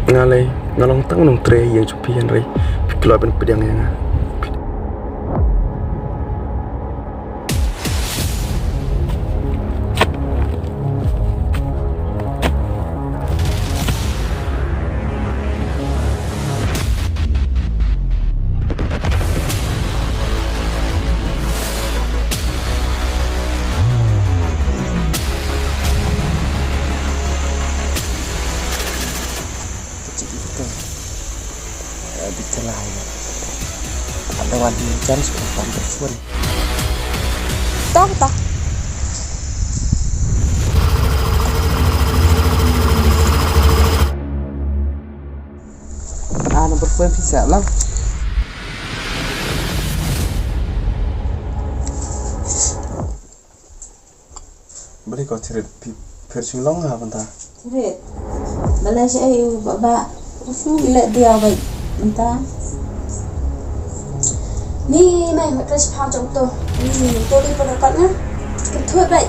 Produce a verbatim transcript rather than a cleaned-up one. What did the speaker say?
Nga lei, nga long tang u nongtrei ïing jong phi hynrei phi kloi ban pdiang ïa nga. Ka cik ito. Eh, bit chalai. Ada wan ni chance ko pan ka suan. Tong ta. Ah, number four pisa lang. Bali ko chirit pi per ching long ha banta. Chirit. Bala sha ai u baba. Usu le dia bai banta. Ni mai ma kres pha jong to. Ni to li pun kot na. Ketut bai.